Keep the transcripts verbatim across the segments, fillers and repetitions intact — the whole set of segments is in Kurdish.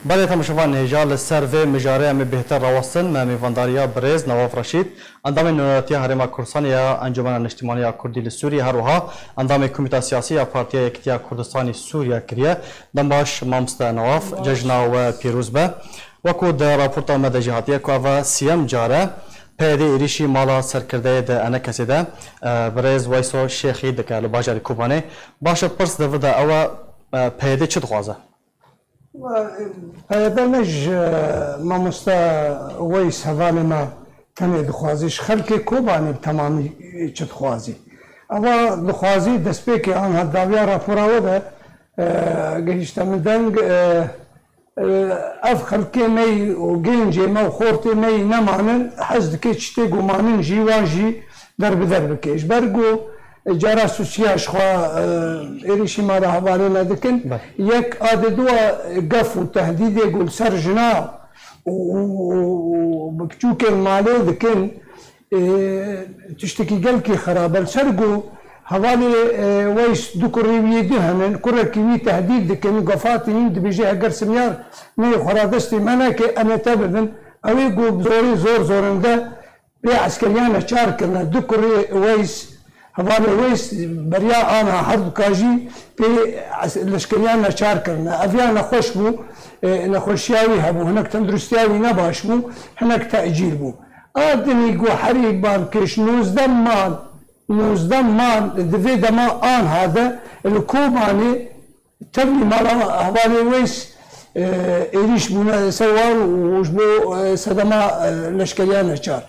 Belê, temaşevan hêja li ser vê mijarê em ê bêhtir rawestin. Me mêvandariya birêz Newaf Reşîd, endamê Nûneratiya Herêma Kurdistanê ya Encûmena Niştimanî ya Kurdî li Sûriyê, her wiha endamê Komîta Siyasî ya Partiya Yekîtiya Kurdistanê Sûriye kiriye. Dem baş, mamoste Newaf, cejna we pîroz be. Wekû di raporta me de jî hatiye ku eva siyem car e P Y D êrîşî mala serkirdeyê di Enekesê de, e, birêz Weyso Şêxî dike li bajarê Kobanê. Baş e, pirs di vir de ew e, e, P Y D çi dixwaze? P Y D ne ji mamoste Weys hevalê me tenê dixwazî, ji xelkê Kobanê bi temamî çi dixwazî. Eva dixwazî destpêkê anha dawiya rapora we de, e, gihîşte min deng, e, e, ev xelkê me yî û gêncê me û xortê me yî nemanin, hez dike çitê gumanin jî wan jî derbider bike. Ji ber ku cara sûsiya ji xwe, e, êrîşî mala hevalê me dikin. Belê. Yek a di dua gef û tehdîdê ku li ser jina û, û, û, û bi piçûkên malê dikin, e, tiştekî gelkî xerab e. Li ser ku hevalê, e, Weys du kurê wî yê dî hene, kurekî wî tehdîd dikin, gefatî wî dibêje, heger simyar neyê xwe ra destê me neke, em ê te bibin. Ew ê ku bi zorê zor zorinde pê eskeriya neçar kirine. Du kurê Weys, hevalê Weys beriya ana herduka jî pê es-, leşkeriya neçar kirine. Ev ya nexweş bû, e, nexweşiya wî hebû, hinek tenduristiya wî ne baş bû, hinek tecîl bû. A dinî ku herî balkêş nozdeh mal, nozdeh mal di vê dema anha de li Kobanê tevlî mala hevalê Weys, e, êrîş bûne ser wan û ji bo, e, sedema, e, leşkeriya neçar.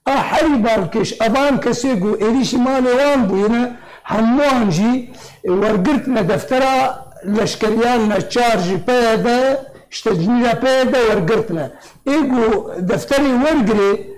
A herî balkêş evan kesê ku êrîşî malê wan bûyine, hemûyan jî, e, wergirtine deftera leşkeriya neçar ji P Y D, ji tecmîra P Y D wergirtine. Ê ku defterê wergirê,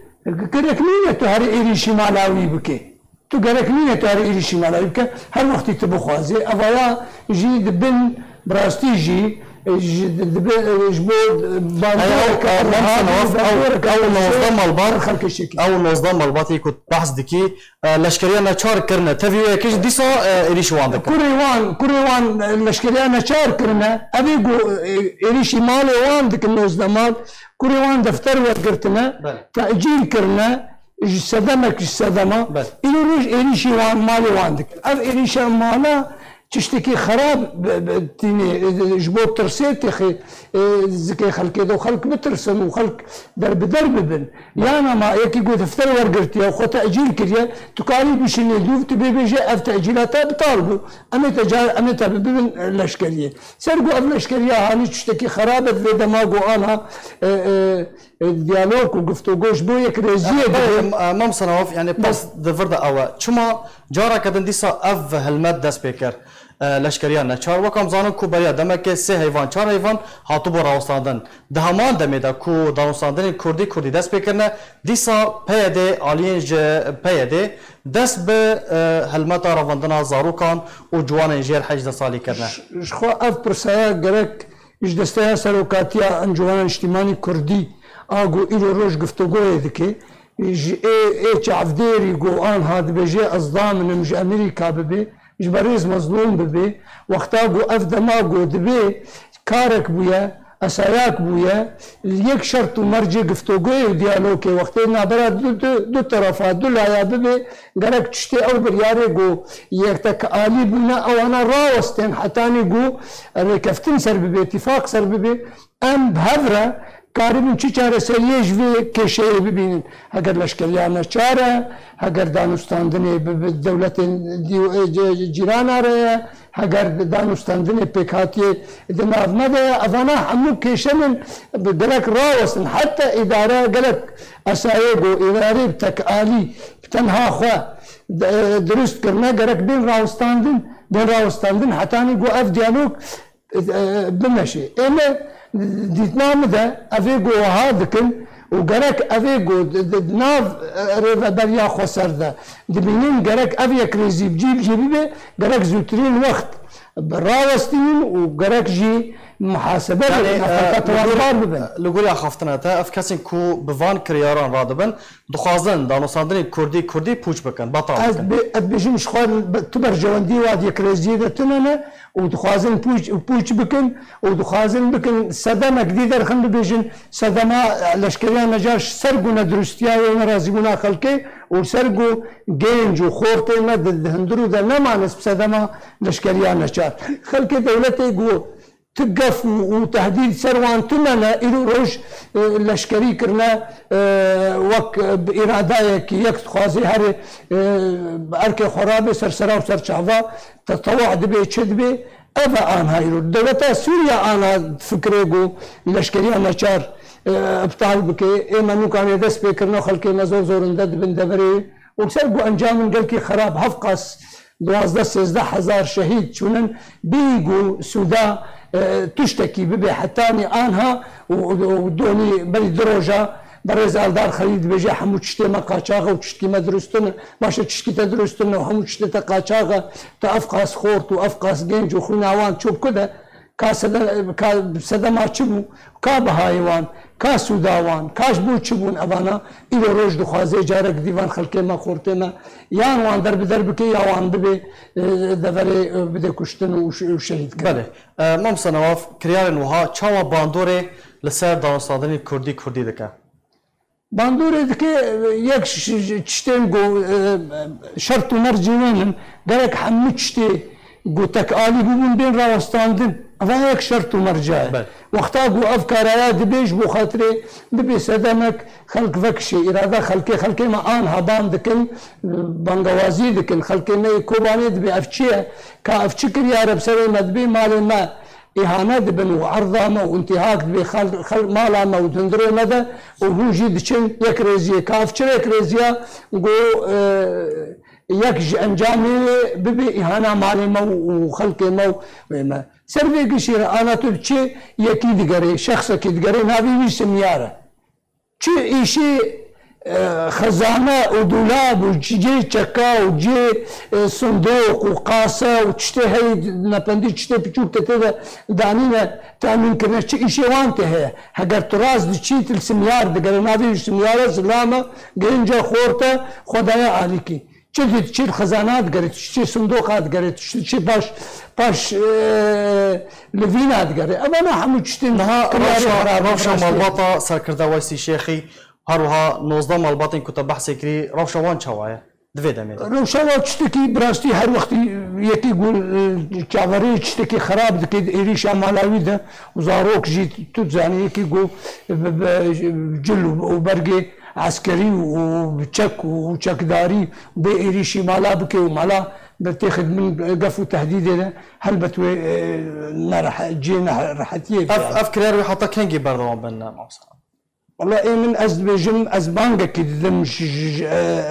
gerek nîne tu herî êrîşî mala wî bike. Tu gerek nîne tu herî êrîşî mala wî bike, her wextî tu bixwazî. Evaya jî di bin, bi rastî jî, e, ji, di, di, bi, e, ji bo, e, bandoreke Ew, ew, ew, ew, ew nozdeh malbat, xelkê çêkir. Ew nozdeh malbatê ku behs dikî, e, leşkeriya neçar kirine. Tevî wê yekê jî dîsa, e, êrîşî wan dikin. Kurê wan, kurê wan, e, leşkeriya neçar kirine. Ev ê ku, e, êrîşî malê wan dikin nozdeh mal. Kurê wan defter wergirtine, Belê. tecîl kirine. Ji sedemek ji sedema, Belê. îro roj êrîşî wan, malê wan dikin. Ev êrîşa mala tiştekî xerab bi, bi, tînê, e, ji bo tirsê têxê, e, zikê xelkê de û xelk bitirsin û xelk derbider bibin. Belê. Yan ama yekî ku defter wergirtiye û xwe tecîl kiriye, tu karî bişînî dûv, tu bê bêje ev tecîla te bital bû. Em ê te ca-, em ê te bibin leşkeriyê. Ser ku ev leşkeriya hanî tiştekî xerab e, vê dema ku ana, e, e, e, diyalog û guftûgo ji bo yekrêziyê Belê, dibê. em, em, Mam Senawaf, yani Bes. pas di vir de ew e. Çima careke din dîsa ev hilmet dest pê kir? E, leşkeriya neçar, wek em zanin ku beriya demekê sê heyvan, çar heyvan hatibû rawestandin. Di heman demê de ku danûstandinên kurdî kurdî dest pê kirine, dîsa P Y D, aliyên ji P Y D dest bi, e, hilmeta revandina zarokan û ciwanên jêr hejdeh salî kirine. Ji, ji xwe ev pirsaya gerek ji desteya serokatiya Encûmena Niştimanî Kurdî a ku îro roj guftûgoyê dike, ji ê, ê çavdêrî ku anha dibêje ez daminim ji Amerîka bibe, ji berêz Mezlûm bibe, wexta ku ev dema ku dibe karek bûye, esayak bûye, li yek şert û mercê guftûgoyê û diyalogê wextê navbera du, du, du terefa, du laya bibe, gerek tiştê ew biryarê ku yektekalî bûne, ewana rawestên hetanî ku rêkeftin ser bibe, tîfaq ser bibe. Em bi hev re karibin çi çareseriyê ji vê kêşeyê bibînin. Heger leşkeriya neçar e, heger danûstandinê bi, bi dewletên dî-, e, c-, c-, cîrana re ye, heger danûstandinê pêkhatiyê di nav me de ye, evana hemû kêşe min bi gerek rawestin. Heta îdare gelek esayê ku îdarê bi tekalî, bi tenha xwe, e, dirust kirine, gerek bên rawestandin, bên rawestandin hetanî ku ev diyalog e, e, bimeşe. Ê me dîtina min de evê ku wiha dikin û gerek evê ku di, di, di nav, e, rêveberiya xweser de dibînin, gerek ev yekrêzî bi cî bi cî bibe, gerek zûtirîn wext rawestînin û gerek jî Muhasebe Yani, bibin, e, muhasebe li gor, tomarbar bibin. Li gor axaftina te, ev kesên ku bi van kiryaran radibin, dixwazin danûstandinê kurdî kurdî pûç bikin, betal Ez bikin. Bi, ez dibêjim ji xwe bi, tu berjewendî wa di yekrêziyê de tune ne û dixwazin pûç, pûç bikin û dixwazin bikin sedemek dî derxin bibêjin sedema, e, leşkeriya Necar ser ku neduristiyayê û nerazîbûna xelkê û ser ku genc û xortê me di, di hundir û de nemane bi sedema leşkeriya Necar. Xelkê dewletê ku tu gef û, û tehdîd ser wan tune ne, îro roj, e, leşkerî kirine, e, wek, e, bi îradayekî yek dixwazê herê, e, bi erkê xwe rabe ser sera û ser çava, tetewa dibe, çi dibe, ev e anha îro. Dewleta Sûriye ana fikrê ku leşkeriya Neçar, e, îptal bike, ê me nûkanê dest pê kirine, xelkê me zor zor in de dibin deverê. Û ser ku encamên gelkî xerab, hevqas duwazdeh sêzdeh hezar şehîd çûnin, bêyî ku sûda, e, tiştekî bibe hetanî anha û, û, û donî berî du roja berêz Eldar Xelîl dibêje, hemû tiştê me qaçax e û tiştkî me dirust tune. Baş e, tiştkî te dirust tune û hemû tiştê te qaçax e. Tu ev qas xort û ev qas genc û xwîna wan çû bi ku de? Ka sede-, ka sedema çi bû? Ka bihayê wan? Ka sûda wan? Ka ji bo çi bûn evana? Îro roj dixwaze carek dî van xelkê me, xortê me, yan wan derbider bike ya wan bibe, e, deverê, e, bide kuştin û ş-, û şehîd kirin. Belê. E, Mamosta Newaf, kiryarên wiha çawa bandorê li ser danûstandinê kurdî kurdî dike? Bandorê dike, e, yek ş-, ş-, tiştên ku, e, şert û mercê wê nin, gerek hemû tiştê ku tekalî bûbûn bên rawestandin. Eva yek şert û merca ye. Belê. Wexta ku ev karaya dibe ji bo xatirê bibe sedemek, xelk vekişê, îrada xelkê, xelkê me anha ban dikin, bangewazî dikin, xelkê me yê Kobanê dibê ev çi ye? Ka ev çi kiryar e bi serê me dibê malê me îhane dibin û erda me û întîhak dibê xel-, xel-, mala me û hundirê me de û hûn jî diçin yekrêziyê. Ka ev çi yekrêziya? Go, e, yek ji encamê wê bibe îhana malê me û, û xelkê me û wê me. Ser vê gişî re ana tu çi yekî digerê, şexsekî digerê, navê wî simyar e. Çi îşê, e, xezane û dolab û cihê çeka û cihê, e, sindoq û qase û tiştê heyî nependî tiştê piçûk te tê de danîne temîn kirine, çi îşê wan tê heye? Heger tu rast diçî, tu li simyar digere, navê wî simyar e, zilam e, genc e, xort e, xwe daye alîkî. Çi tu diçî li xezana digerê, tu diçî sindoqa digerê, tu diçî paş, paş, e, livîna digerê. Evana hemû tiştên Niha kiryarê rewşa, xerab, rewşa rastî. Malbata serkirde Weysî Şêxî, her wiha nozdeh malbatên ku te behsê kirî, rewşa wan çawa ye? Di vê demê de. Rewşa wan tiştekî bi rastî her wextî yekî ku, e, çaverê tiştekî xerab dike di êrîşa mala wî de û zarok jî tu dizanî yekî ku bi, bi cil û, û bergê eskerî û bi çek û çekdarî bê êrîşî mala bike û mala bi têxin bin gef û tehdîdê de, helbet wê, e, nerehe-, cihê nerehetiyê Ev, bide. Ev kiryar wê heta kengî berdewam bin, ne, Mamosta? Wela ê min ez dibêjim, ez bangekî didim ji, ji, ji, e,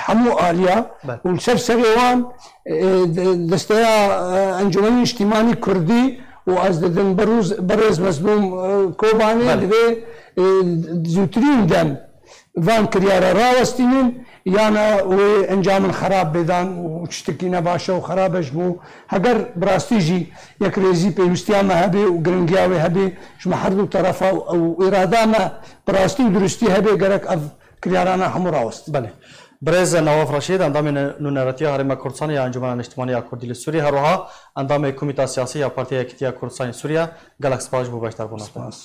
hemû aliya Belê. Û li ser serê wan, e, de-, desteya, e, Encûmenê Niştîmanî Kurdî û ez didim berûz-, berêz Mezlûm, e, Kobanê Belê. Divê, e, zûtirîn dem van kiryara rawestînin, yana wê encamên xerab bêdan û tiştekî nebaş e û xerab e ji bo heger bi rastî jî yekrêzî pêwîstiya me hebe û giringiya wê hebe ji me herdu terefa û, û îrada me bi rastî û durustî hebe gerek ev kiryarana hemû rawest. Belê. Birêz Newaf Reşîd, endamê nûneretiya Herêma Kurdistanê ya Encûmena Niştimanî ya Kurdî li Sûriyê, her wiha endamê Komîta Siyasî ya Partiya Yekîtiya Kurdistanê Sûriye, gelek spas ji bo beşdarbûna te. Spas.